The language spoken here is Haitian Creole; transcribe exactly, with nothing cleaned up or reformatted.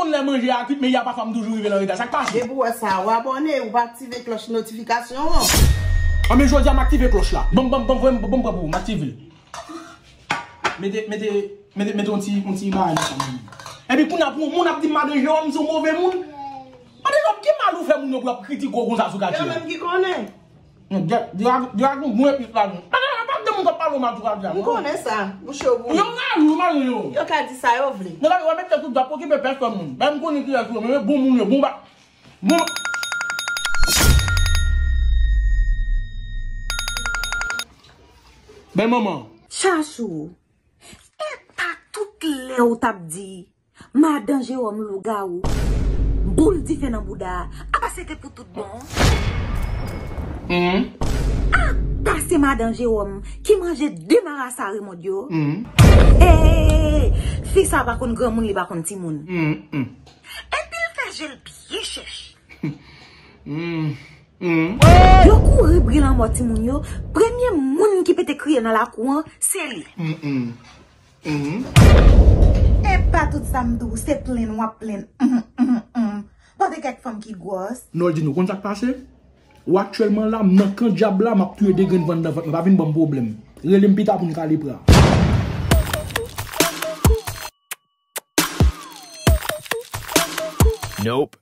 Konn lè manje a kwit, men ya pafwa m toujou rive nan reta. Sa k pase? Depi w wè sa, ou abòne, ou pa aktive klòch notifikasyon an. Anben jodi a m aktive klòch la. Ban m, ban m, ban m, voye m, ban m pran pou ou, m aktive l. Mete, mete, mete, mete yon ti, yon ti imaj ansanm. Epi kounye a pou yon moun ap di m madan Jewòm se yon move moun. Madan Jewòm, ki mal ou fè moun yo pou y ap kritike w konsa sou katye? Yo menm ki konnen. Djak, djak, djak yon bon epis la nou. Bagay la pa de moun k ap pale w mal sou radyo a. M konnen sa, bouch yo boule. Yo rale w, manje yo. Yo ka di sa yo vle. Nèg la yo mete tout dwa okipe pèsonn moun. Bay m konnen kiyès yo, men bon moun yo, bon ba. Bon. Bèl manman. Chachou, e pa tout lè w t ap di Madan Jewòm lougawou, boul dife nan bouda a, apa se te pou tout bon? Apa se Madan Jewòm ki manje de marasa Remond yo? Hey, fi sa pa konn granmoun, li pa konn timoun. Epi l fè je l byen chèch. Yo kouri bri lanmò timoun yo, premye moun ki pete kriye nan lakou an, se li. Epa tout sa m di w, se plenn w ap plenn. Pote kèk fanm ki gwòs. Nòdin, ou konn sa k pase? Ou aktyèlman la, m nan kan dyab la, m ap touye de grenn van anndan vant mwen. Pa vin ban m pwoblèm. Rele m pita pou n kale pra. Nope.